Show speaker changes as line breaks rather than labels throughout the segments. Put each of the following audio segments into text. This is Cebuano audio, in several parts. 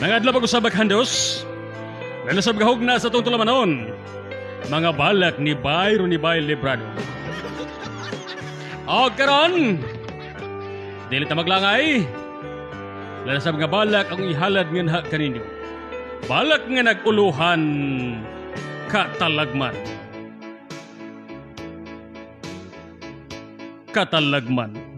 Mga adlaw pag-usab, handos. Lalasab gahog na sa atong tulamanon, mga balak ni Bay Ronnie Librado. O karon, dili ta maglangay. Lalasab nga balak ang ihalad nga nha kaninyo. Balak nga nag-uluhan katalagman. Katalagman.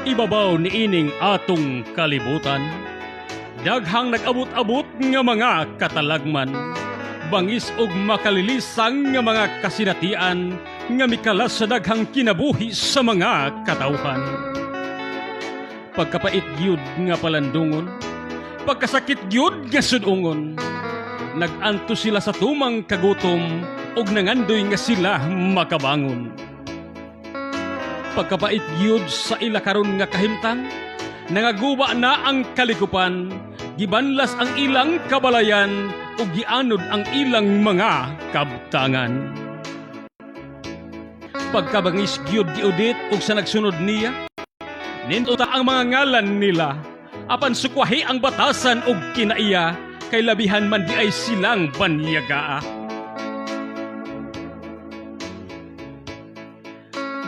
Ibabaw niining atong kalibutan, daghang nag-abot-abot nga mga katalagman, bangis og makalilisang nga mga kasinatian nga mikalas sa daghang kinabuhi sa mga katawhan. Pagkapait gyud nga palandungon, pagkasakit gyud nga sudungon, nag-anto sila sa tumang kagutom ug nangandoy nga sila makabangon. Pagkapait gyud sa ila karon nga kahimtang, nangaguba na ang kalikupan, gibanlas ang ilang kabalayan ug gianod ang ilang mga kabtangan. Pagkabangis gyud giudit ug sa nagsunod niya, nindota ang mga ngalan nila, apan sukwahi ang batasan ug kinaiya, kay labihan man di ay silang banyagaa.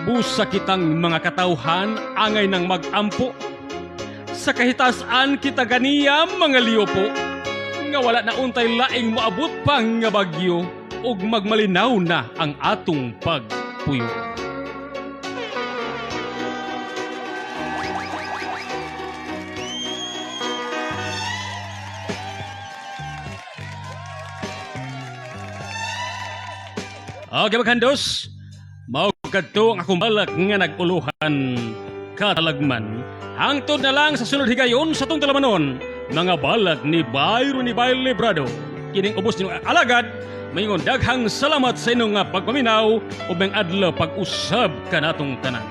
Busa kitang mga katawhan angay nang magampo. Sa kahitasan kita ganiya mga liyopo, nga wala na untay laing moabot pang nga bagyo ug magmalinaw na ang atong pagpuyo. Okay, maghandos. Mao kadto ang akong balak nga nag-uluhan katalagman. Hangtod na lang sa sunod higayon sa atong talamanon, mga balak ni Byron ni Bay Librado. Kining ubos ninyong alagad, maingon daghang salamat sa inyong nga pagpaminaw ug maayong adlaw pag-usab kanatong tanan.